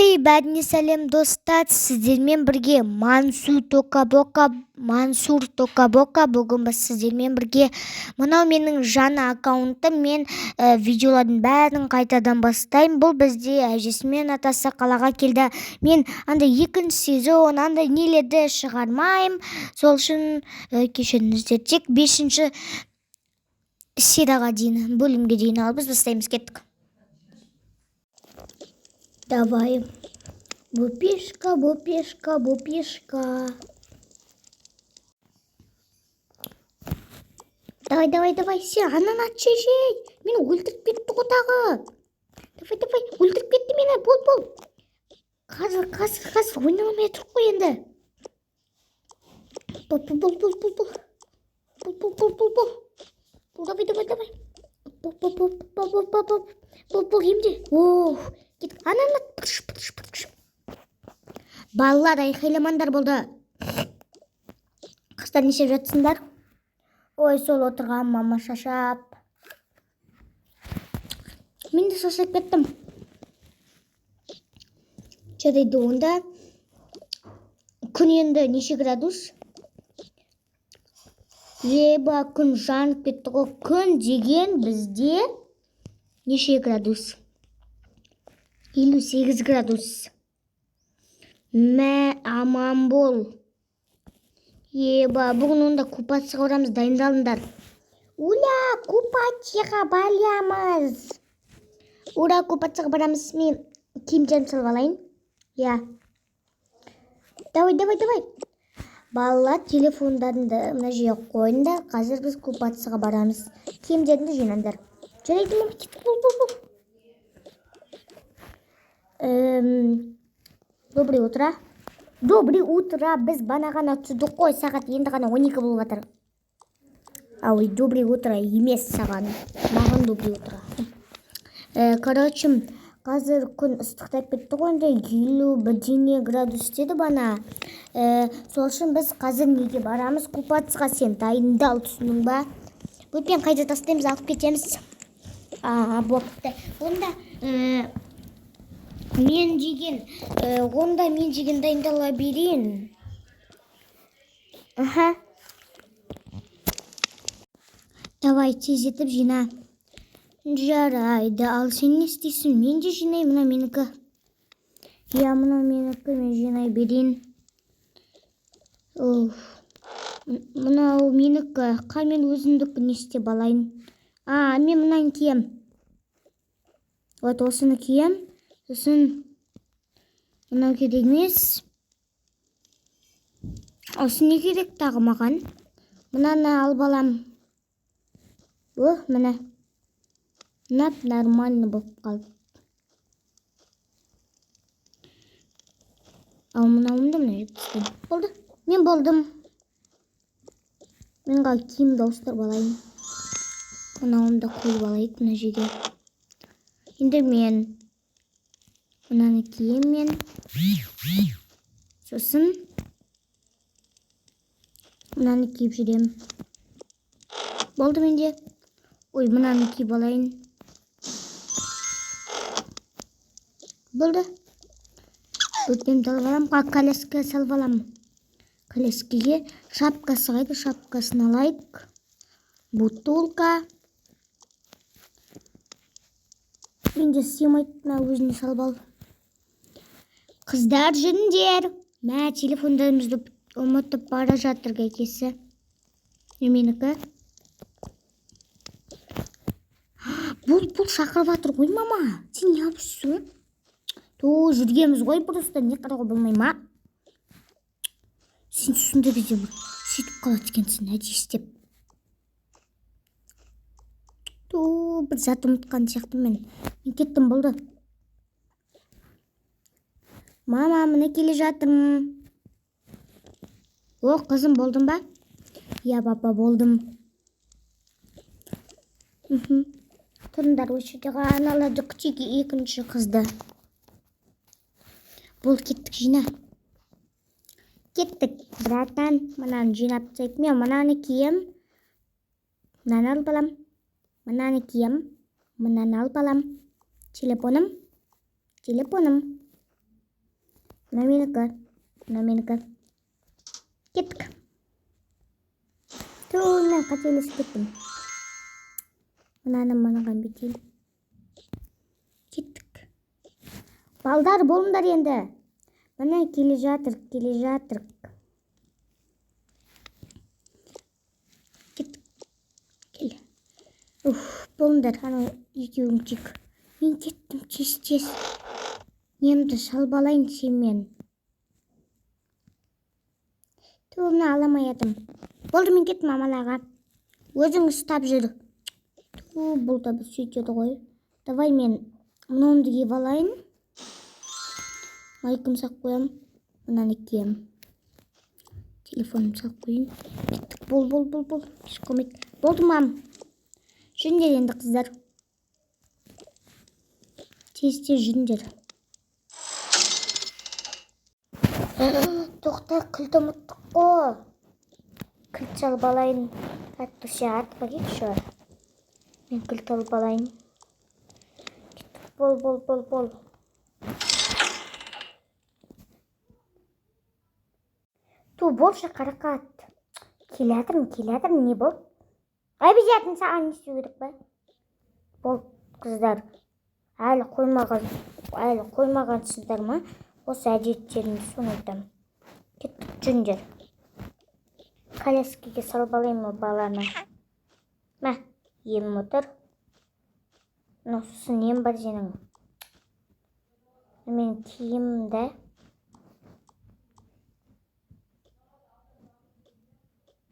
Хей, бәріне сәлем, достар! Сіздермен бірге Мансур Тока-Бока, Мансур Тока-Бока. Бүгін біз сіздермен бірге, мынау менің жаңа аккаунтым, мен видеолардың бәрін қайтадан бастаймын. Бұл бізде әжесі мен атасы қалаға келді. Мен андай екінші сезон, андай нелерді шығармаймын. Сол үшін кешіріңіздер. Тек бесінші серияға дейін, бөлімге дейін. Ал біз бастаймыз, кеттік. Давай. Бупишка, бупишка, бупишка. Давай, давай, давай, сен ананы ат, шешей. Мені өлтіріп кетті ғой тағы. Давай, давай, өлтіріп кетті мені. Бол, бол. Қазір, қазір, қазір ойнамай тұрып қой енді. Бол, бол, бол, бол, бол, бол. Бол, бол, бол, бол, бол. Бол, давай, давай, давай. Бол, бол, бол, бол, бол, бол, бол. Бол, бол, емде. Ох, кеттік. Ананы пыш, пыш, пыш. Балалар, айқайламаңдар, болды. Қыздар, не істеп жатсыңдар? Ой, сол отырған, мама, шаршап. Мен де шаршап кеттім. Жарайды онда. Күн енді неше градус? Еба, күн жанып кетті ғой. Күн деген бізде неше градус? 58 градус. Мә, аман бол. Еба, бүгін онда купаться барамыз, дайындалыңдар. Уля, купаться барамыз. Ура, купаться барамыз. Мен киімдерімді салып алайын. Иә. Давай, давай, давай. Балалар, телефондарыңды мына жерге қойыңдар. Қазір біз купаться барамыз. Киімдеріңді жинаңдар. Жарайды, мама, кеттік, бол, бол, бол. Доброе утро. Доброе утро. Біз бана ғана түстік қой. Сағат енді ғана 12 болып жатыр. Ой, доброе утро емес саған. Маған доброе утро. Короче, қазір күн ыстықтап кетті ғой енді, 50 бірдеңе градус деді бана. Сол үшін біз қазір неге барамыз? Купаться. Сен дайындал, түсіндің ба? Бөпен қайда тастаймыз, алып кетеміз. А, бопты. Онда мен деген, онда мен деген дайындала берейін. Аха. Давай, тездетіп жина. Жарайды, ал сен не істейсің? Мен де жинаймын, мына менікі. Иә, мынау менікі, мен жинай берейін. Оф. Мынау менікі. Қа, мен өзімдікі не істеп алайын? А, мен мынаны кием. Вот осыны кием. Сосын мынау керек емес. Осы не керек тағы маған? Мынаны алып алам. О, міне. Мына нормально болып қалды. Ал мынауымды мына жерге тастаймын. Болды. Мен болдым. Мен қазір киімді ауыстырып алайын. Мынауымды қойып алайық мына жерге. Енді мен мынаны киемін мен. Сосын мынаны киіп жүремін. Болды менде. Ой, мынаны киіп алайын. Болды. Бөпемді алып аламын. Қа, коляска салып аламын. Коляскеге шапкасы қайда? Шапкасын алайық. Бутылка. Менде сыймайды, мына өзіне салып ал. Қыздар, жүріңдер. Мә, телефондарымызды ұмытып бара жатыр әкесі. Менікі. Бұл, бұл шақырып жатыр ғой, мама. Сен не жүрсің? Ту, жүргенбіз ғой просто, не қарауға болмай ма? Сен сондай кезде бір сөйтіп қалады екенсің, әдейі істеп. Ту, бір зат ұмытқан сияқтымын мен. Мен кеттім, болды. Мама, міне келе жатырмын. О, қызым, болдың ба? Иә, папа, болдым. Мхм. Тұрыңдар осы жерде, аналарды күтейік, екінші қызды. Бол, кеттік, жина. Кеттік, братан, мынаны жинап тастайық. Мен мынаны кием. Мынаны алып алам. Мынаны кием. Мынаны алып алам. Телефоным. Телефоным. Мынау менікі, мынау менікі. Кеттік. Ту, мен қателесіп кеттім. Мынаны мынаған бүйтейін. Кеттік. Балдар, болыңдар енді. Міне келе жатыр, келе жатыр. Кеттік. Кел. Уф, болыңдар, анау екеуің тек. Мен кеттім, тез-тез. Немді салып алайын сенімен. Ту, мына аламай едім. Болды, мен кеттім мамаларға. Өзің ұстап жүр. Ту, бұл да бір сөйтеді ғой. Давай мен мынауымды киіп алайын. Майкамды салып қоямын. Мынаны киемін. Телефонымды салып қояйын. Кеттік. Бол, бол, бол, бол. Еш қылмайды. Болды, мам. Жүріңдер енді, қыздар. Тез-тез жүріңдер. Тоқта, кілт ұмыттық қой. Кілт салып алайын. Әйтпесе артқа кетші. Мен кілт алып алайын. Кеттік. Бол, бол, бол, бол. Ту, болшы, Қарақат. Келе жатырмын, келе жатырмын, не болды? Обязательно саған не істеу керек па? Бол, қыздар. Әлі қоймаған, әлі қоймағансыздар ма? Осы әдеттеріңді, соны айтамын. Кеттік, жүріңдер. Коляскаға салып алайын ба баланы? Мә, емім отыр. Мынау сосын нем бар сенің? Мен киімім да.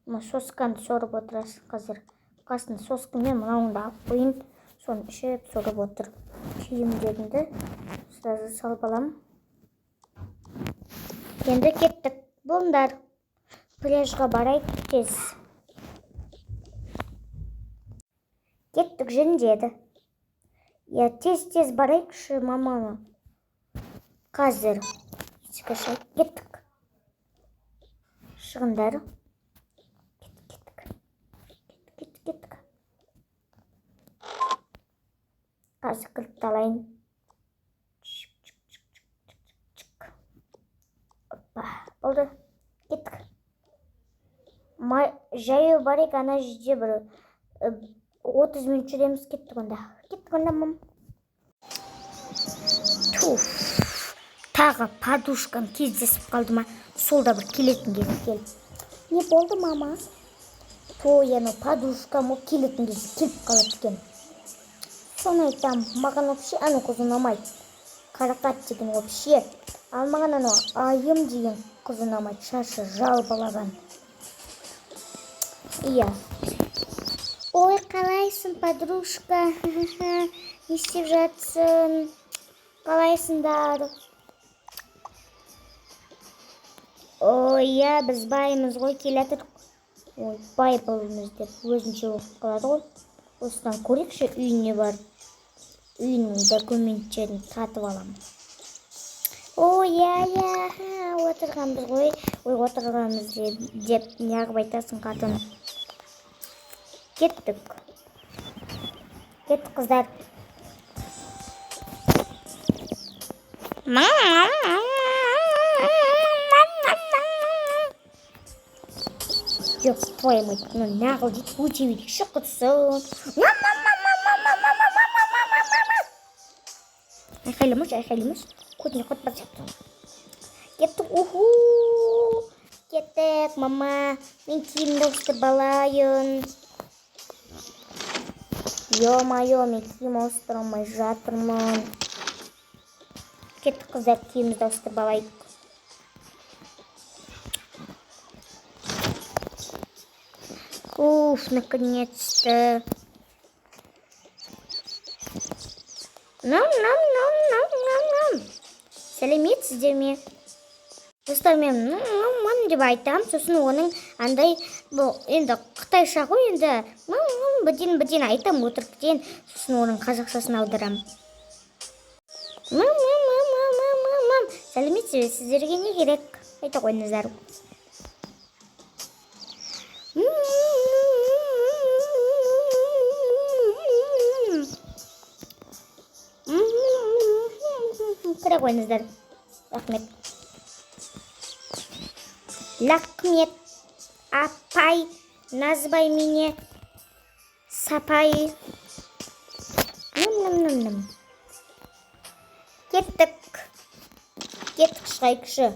Мына сосканы сорып отырасың қазір. Қасына соскамен мынауыңды алып қояйын. Соны ішіп сорып отыр. Киімдерімді сразу салып аламын. Енді кеттік. Болыңдар. Пляжға барайық тез. Кеттік, жүріңдер. Я тез-тез барайықшы, маманы. Қазір. Есік ашайық. Кеттік. Шығыңдар. Кеттік, кеттік. Кеттік, кеттік. Қазір кілтті алайын. Чик, чик, чик, чик, чик, чик. Опа, болды. Кеттік. Жаяу барайық, ана жерде бір 30 минут жүреміз. Кеттік онда. Кеттік онда, мам. Туф. Тағы подружкам кездесіп қалды ма? Сол да бір келетін кезде келіп. Не болды, мама? Той, анау подружкам ол келетін кезде келіп қалады екен. Соны айтамын, маған вообще анау қыз ұнамайды. Қарақат деген вообще. Ал маған анау Айым деген қыз ұнамайды, шашы жалбалаған. Иә. Ой, қалайсың, подружка? Не істеп жатсың? Қалайсыңдар? Ой, иә, біз байымыз ғой, келе жатырмық. Ой, бай болымыз деп өзінше болып қалады ғой. Осыдан көрейікші, үйіне барып, үйінің документтерін сатып аламын. Ой, иә, иә, отырғанбыз ғой. Ой, отырғанбыз деп неғып айтасың, қатын? Кеттік. Кеттік, қыздар. Ёб твою мать, ну нағыл дейді, өте берейікші, құрсын. Айқайламашы, айқайламашы. Көтіне қот бар сияқты. Кеттік, уху. Кеттік, мама. Мен киімді ауыстырып алайын. Ё-моё, мен киім ауыстыра алмай жатырмын. Кеттік, қыздар, киімімізді ауыстырып алайық. Уф, наконец-то. Нам-нам-нам-нам-нам-нам. Сәлеметсіздер ме? Достар, мен нам-нам деп айтамын, сосын оның андай, бұл енді қытайша ғой енді, нам-нам бірден-бірден айтамын, өтіріктен, сосын оның қазақшасын аударамын. Нам-нам-нам-нам-нам-нам. Сәлеметсіз бе? Сіздерге не керек? Айта қойыңыздар. Кіре қойыңыздар. Рахмет. Рахмет, апай, назбай меня сапай. Ным-ным-ным-ным. Кеттік. Кеттік, шығайықшы.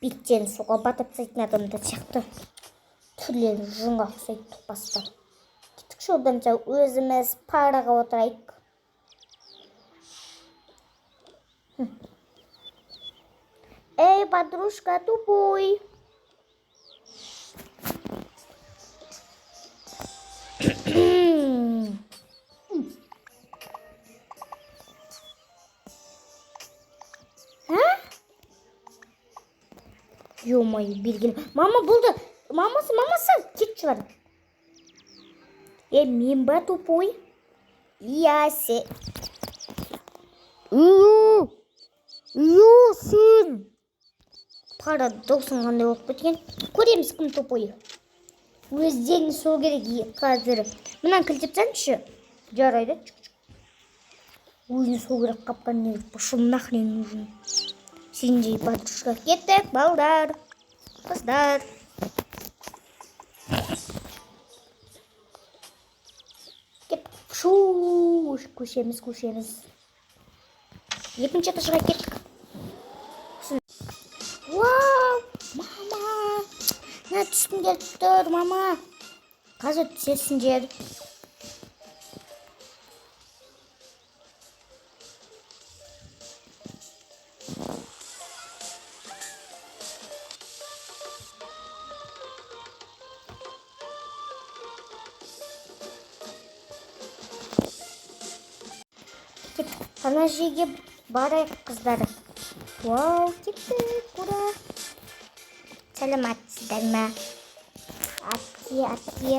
Беттерін суға батып тастайтын адамдар сияқты. Түрлері жынға ұқсайды топастар. Кеттікші, одан өзіміз параға отырайық. Эй, подружка, тупой. А? Ё-моё, берген. Мама болды. Мамасы, мамасы, кетші бар. Мен ба тупой? Я се. Ю, сен. Пара досың қандай болып кеткен. Көреміз кім тупой. Өздерің сол керек қазір. Мынаны кілтеп тастаңызшы. Жарайды. Өзіне сол керек қапқан не пошел нахрен нужен. Сендей подружка. Кеттік, балдар, қыздар. Кеттік. Шу, көшеміз, көшеміз. Екінші этажға кеттік. Вау, мама. Мына түскім келіп тұр, мама. Қазір түсесіңдер. Кеттік. Ана жерге барайық, қыздар. Вау, кеттік, ура. Сәлеметсіздер ме? Әпке, әпке.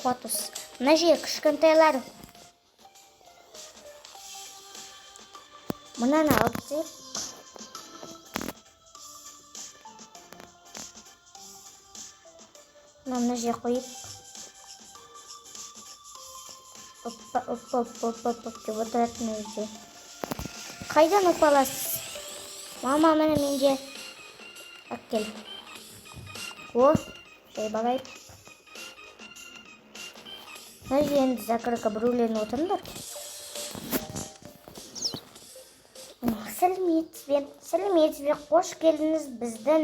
Фотос. Мына жерге кішкентайлар. Мынаны алып тастайық. Мынаны мына жерге қойып. Опа, опа, опа, опа, опа деп отырады мына жерде. Қайдан опа аласыз? Мама, міне менде. Әкел. О, жай балайық. Мына жерге енді закрыка біреулерін отырыңдар. Сәлеметсіз бе? Сәлеметсіз бе? Қош келдіңіз біздің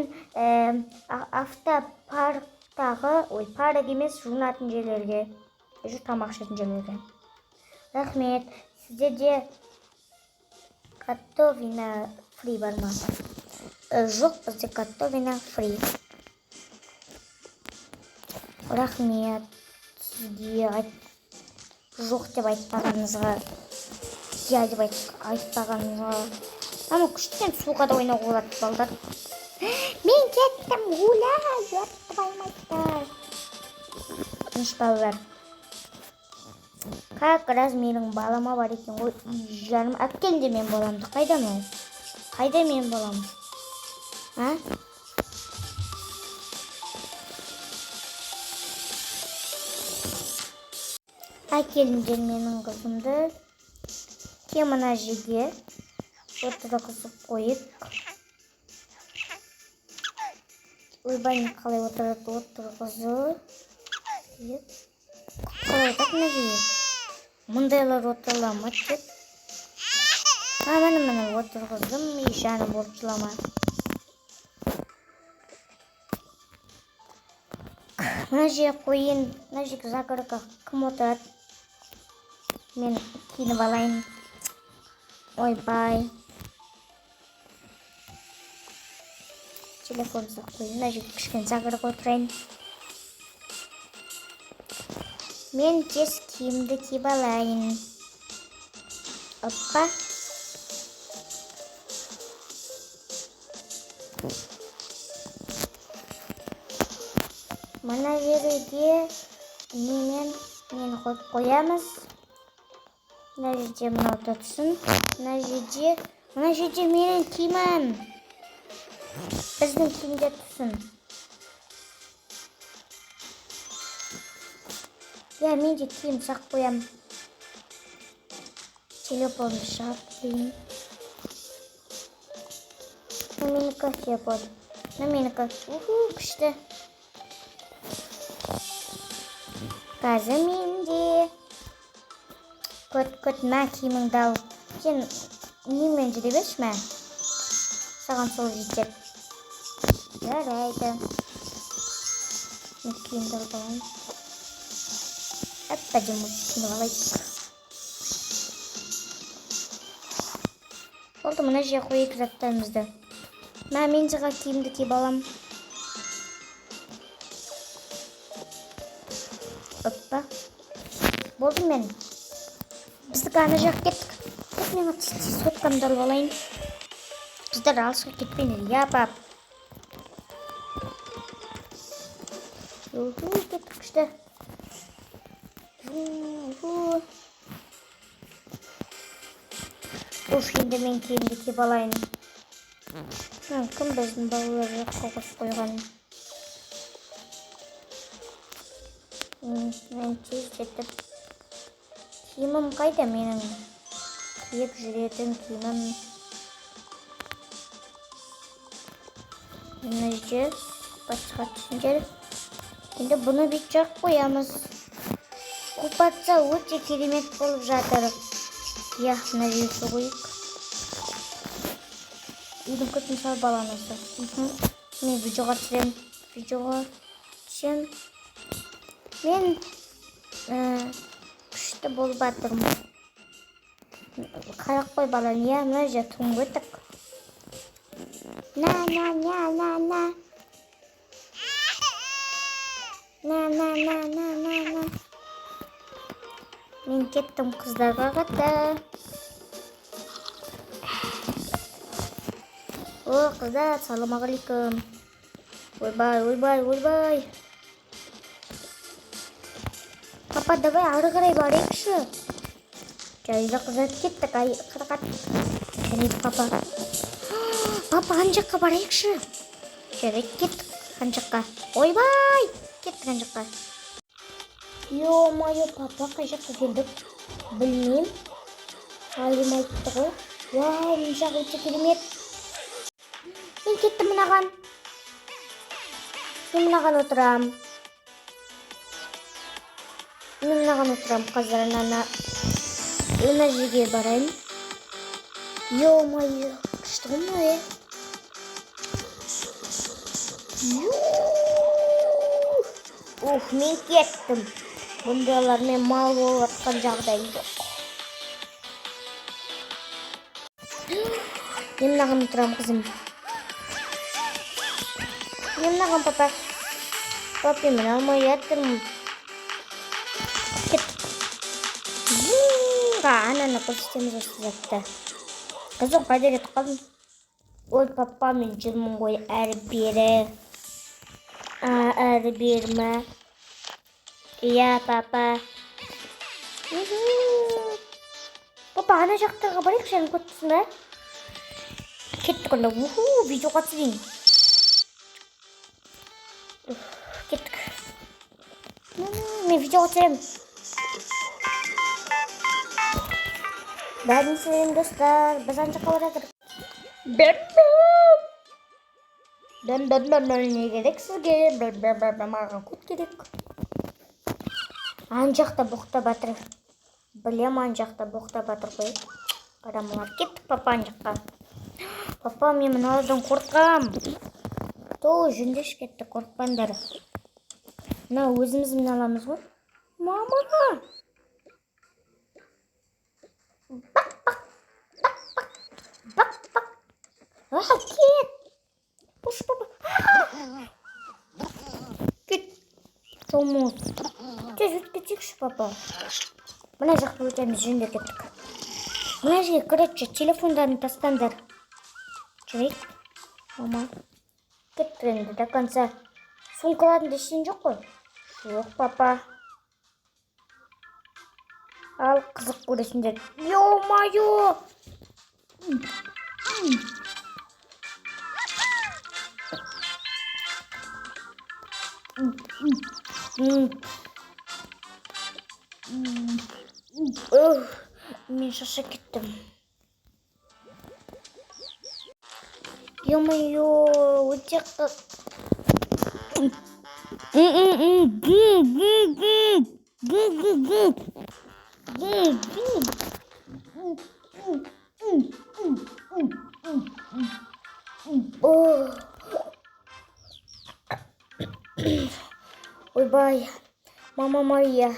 автопарктағы, ой, парк емес, жуынатын жерлерге, жүр тамақ ішетін жерлерге. Рахмет. Сізде де картофина фри бар ма? Жоқ, бізде картофина фри. Рахмет сізге жоқ деп айтпағаныңызға, иә деп айтпағаныңызға. Ама күштен суға да ойнауға болады, балдар. Мен кеттім, гуля, ұят Тыныш балалар. Как раз менің балама бар екен ғой, жаным. Әкел де мен баламды. Қайдан ол? Қайда мен балам? А? Әкеліңдер менің қызымды. Ке мына жерге отырғызып қойып. Ойбай, мен қалай отырады, отырғызып. Қалай отырады мына жерге? Мұндайлар отыра ма деп. А, міне, міне отырғыздым. И жаным болып жылама. Мына жерге қояйын. Мына жерге закорка кім отырады? Мен киініп алайын. Ойбай. Телефонды қояйын. Мына жерге кішкене закорка отырайын. Мен тез киімді киіп алайын. Оппа. Мына жерге немен нені қойып қоямыз. Мына жерде мынау тұрсын. Мына жерде менің киімім. Біздің киімдер тұрсын. Я мен де киім сақ қоям. Телефонды шығарып қояйын. Менікі телефон. Мына менікі. Уху, күшті. Қазір менде. Көт, көт, мә, киіміңді ал. Сен немен жүре берші, мә. Саған сол жетеді. Жарайды. Мен киімді алып алайын. Әп-әдемі киініп алайық. Болды, мына жерге қояйық заттарымызды. Мә, мен де киімді киіп алам. Оппа. Болды мен. Біздікі ана жаққа кеттік. Кет, мен тез соткамды алып алайын. Қыздар, алысқа кетпеңдер. Я, пап. Уху, кеттік күшті. Уху. Уф, енді мен киімді киіп алайын. Кім біздің балалар жаққа қосып қойған? Мен тездетіп. Киімім қайда менің? Киіп жүретін киімім. Мына жерде батысқа түсіңдер. Енді бұны бүйтіп жағып қоямыз. Купаться өте керемет болып жатыр. Иә, мына жерге су қойық. Үйдің көтін салып аламыз. Мен видеоға түсіремін. Видеоға түсем. Мен күшті болып жатырмын. Қарап қой балам, иә, мына жерде тұң өтік. На, на, на, на, на. На, на, на, на, на, на. Мен кеттім қыздарға қата. О, қыздар, саламағалейкум. Ойбай, ойбай, ойбай. Папа, давай ары қарай барайықшы. Жарайды, қыздар, кеттік. Ай, қарақат. Жарайды, папа. Папа, ана жаққа барайықшы. Жарайды, кеттік ана жаққа. Ойбай, кеттік ана жаққа. Ё-моё, папа, қай жаққа келдік? Білмеймін. Ғалим айтты ғой. Вау, мына жақ өте керемет. Мен кеттім мынаған. Мен мынаған отырам. Мен мынаған отырам. Қазір ана жерге барайын. Ё-моё, күшті ғой мынау, е. Ух, мен кеттім. Бұндайлармен мал болып жатқан жағдайым жоқ. Мен мынаған отырамын, қызым. Мен мынаған, папа. Папа, мен алмай жатырмын. Кеттік. Ананы көрсетеміз осы затты. Қызым, қайда кетіп қалдың? Ой, папа, мен жүрмін ғой әрі бері. Әрі бері ма? Иә, папа. Папа, ана жақтарға барайықшы, ана көріп ба? Кеттік онда. Уху, видеоға түсірейін. Кеттік. Мен видеоға түсіремін. Бәрін сәлем, достар. Біз ана жаққа бара жатырмыз. Бәм-бәм. Бәм-бәм-бәм, не керек сізге? Бәм-бәм-бәм, маған көт керек. Ана жақта боқтап жатыр. Білем, ана жақта боқтап жатыр ғой. Қарамалар. Кеттік, папа, ана жаққа. Папа, мен мыналардан қорқам. Ту, жүндеш кетті, қорықпаңдар. Мына өзіміз міне аламыз ғой. Мама! Бақ, бақ, бақ, бақ, бақ, бақ. А, кет! Қош, папа. Кет. Томоз. Тез өтіп кетейікші, папа. Мына жақта өтеміз, жөндеп кеттік. Мына жерге, короче, телефондарын тастаңдар. Жарайды. Мама. Кеттік енді до конца. Сумкаларында ештеңе жоқ қой? Жоқ, папа. Ал, қызық көресіңдер. Ё-моё! Мен шаршап кеттім. Ё-моё, өте. О. Ойбай, мама Мария.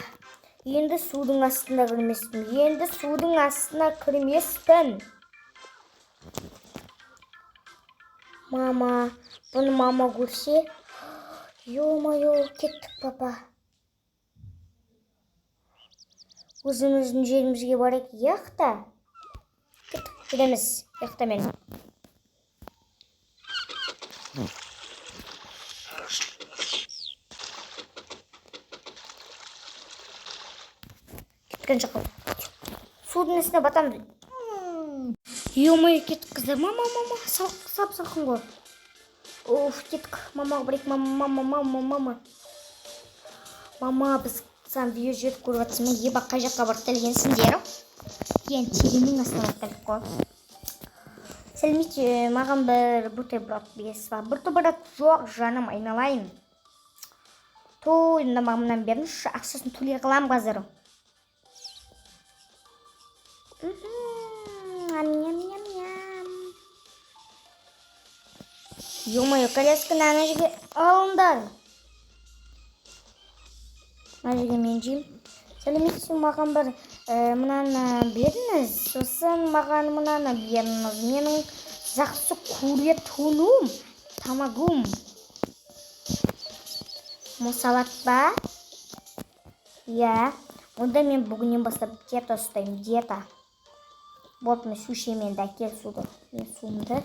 Енді судың астына кірмеспін. Енді судың астына кірмеспін. Мама, бұны мама көрсе. Ё-моё, кеттік, папа. Өзіміздің жерімізге барайық. Яхта. Кеттік, жүреміз яхтамен. Кеткен жаққа. Судың астына батамыз. Ё-моё, кеттік, қыздар. Мама, мама, сап салқын ғой. Уф, кеттік. Мамаға барайық. Мама, мама, мама, мама. Мама, біз саған видео жіберіп көріп жатсың ба? Еба, қай жаққа барып келгенсіңдер? Енді тереңнің астына барып келдік қой. Сәлеметсіз, маған бір бутерброд бересіз ба? Бутерброд жоқ, жаным, айналайын. Той, онда маған мынаны беріңізші, ақшасын төлей қаламын қазір. Ням, ням, ням. Ё-моё, колясканы ана жерге алыңдар. Мына жерге мен жеймін. Сәлеметсіз, маған бір мынаны беріңіз, сосын маған мынаны беріңіз. Менің жақсы көретінім тамағым. Салат па? Иә. Онда мен бүгіннен бастап диета ұстаймын, диета. Болды, мен су ішемін енді, әкел суды. Мен суымды,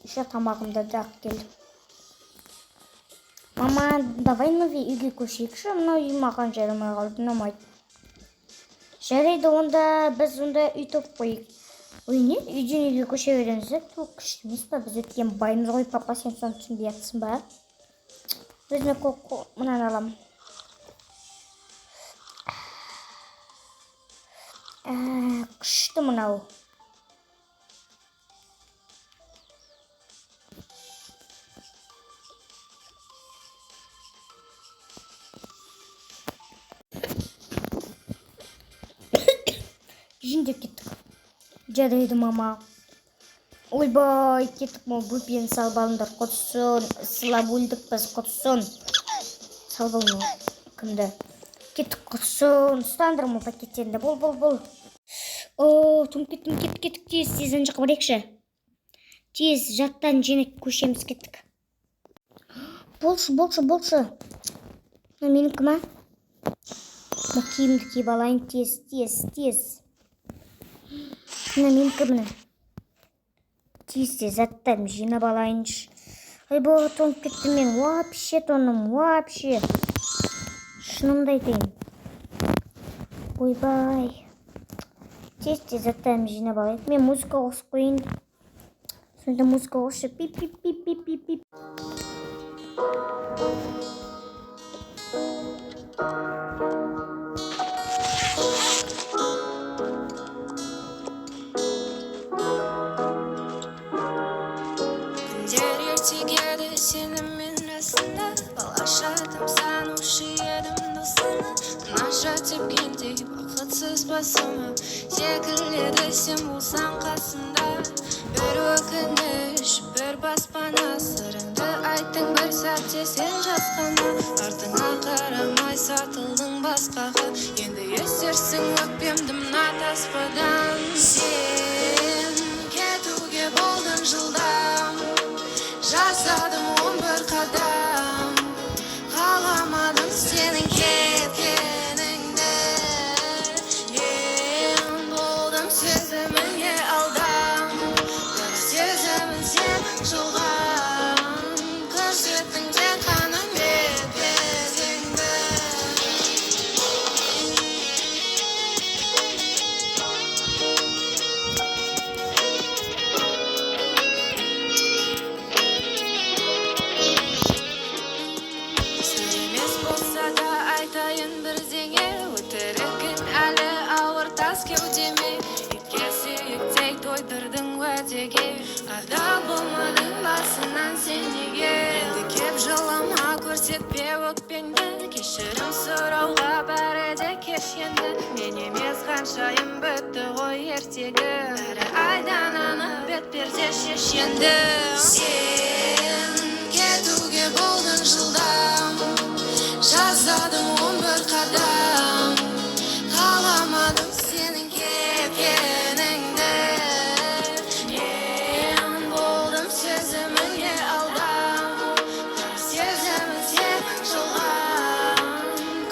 еще тамағымды да әкел. Мама, давай новый үйге көшейікші, мынау үй маған жарамай қалды, ұнамайды. Жарайды, онда біз онда үй тауып қояйық. Ой, не, үйден үйге көше береміз, ә? Ту, күшті емес па? Біз өткен баймыз ғой, папа, сен соны түсінбей жатсың ба? Өзіме мынаны аламын. Күшті мынау. Жөндеп кеттік. Жарайды, мама. Ойбай, кеттік, мо бөпені салып алыңдар, құрсын. Сылап өлдік біз, құрсын. Салып алыңдар кімді? Кеттік, құрсын. Ұстаңдар мо пакеттеріңді. Бол, бол, бол. О, тоңып кеттім, кеттік, кеттік, тез, тез ана жаққа барайықшы. Тез жаттан жинап көшеміз, кеттік. Болшы, болшы, болшы. Мына менікі ма? Мына киімді киіп алайын, тез, тез, тез. Мына менікі, міне. Тез, тез заттарымды жинап алайыншы. Айбо, тоңып кеттім мен, вообще тоңдым, вообще. Шынымды айтайын. Ойбай. Тез, тез заттарымды жинап алайын. Мен музыка қосып қояйын. Сонда музыка қосып, пип, пип, пип, пип, пип, пип. Күндер ертегеді сенімен расында. Балаша тамсанушы едім досыңа. Мынаша тепкендей бақытсыз басыма. Секіледі сен болсаң қасымда. Бір өкініш, бір баспана. Сырыңды айттың бір сәтте сен жасқана. Артыңа қарамай сатылдың басқаға. Енді естерсің өкпемді мына таспадан. Сен кетуге болдың жылдам. Жасадым 11 қадам. Қаламадым сенің кеткеніңді. Мен болдым сезіміңе алдам. Бірақ сезімің сенің жалған. Көрсеттің тек қана бет-бетіңді. Сыр емес болса да айтайын бірдеңе. Өтірігің әлі ауыр тас кеудеме. Итке сүйектей тойдырдың уәдеге. Адал болмадың. Қасымнан сен неге енді кеп жылама, көрсетпе өкпеңді. Кешірім сұрауға бәрі де кеш енді. Мен емес ханшайым, бітті ғой ертегі. Бәрі айдан анық, бет перде шеш енді. Сен кетуге болдың жылдам, жасадым 11 қадам. Қаламадым сенің кеткеніңді. Мен болдым сезіміңе алдан, бірақ сезімің сенің жалған.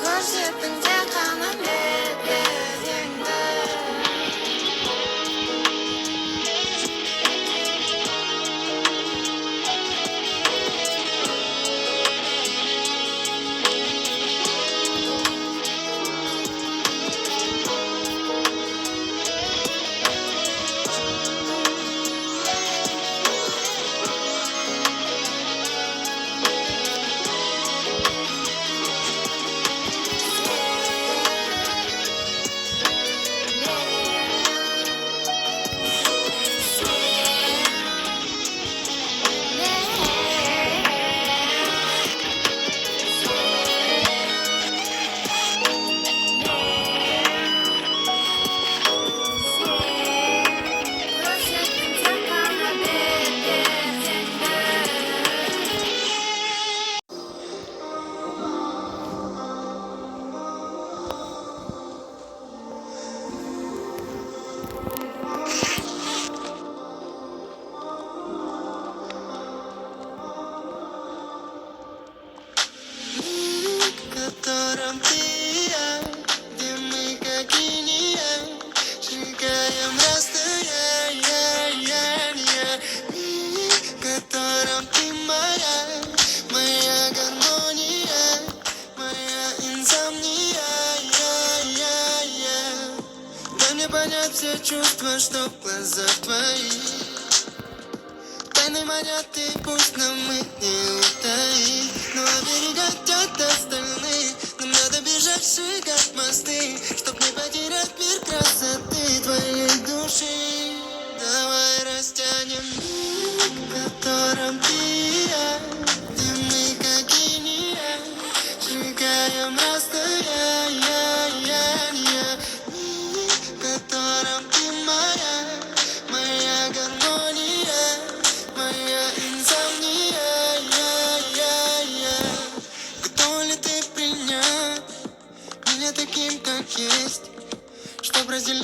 Көрсеттің тек қана бет пердеңді. Көрсеттің тек қана бет пердеңді. Миг, в котором ты и я, где мы как инь и янь, сжигаем расстояние. Миг, в котором ты моя, моя гармония, моя инсомния. Дай мне понять все чувства, что в глазах твоих. Тайны манят, и пусть нам их не утаить. Но оберегать от остальных нам надо бежать, сжигать мосты, чтоб не потерять мир красоты твоей души. Давай растянем миг, в котором ты и я, где мы как инь и янь, сжигаем расстояние. Миг, в котором ты моя, моя гармония, моя инсомния. Готова ли ты принять меня таким, как есть, чтоб разделить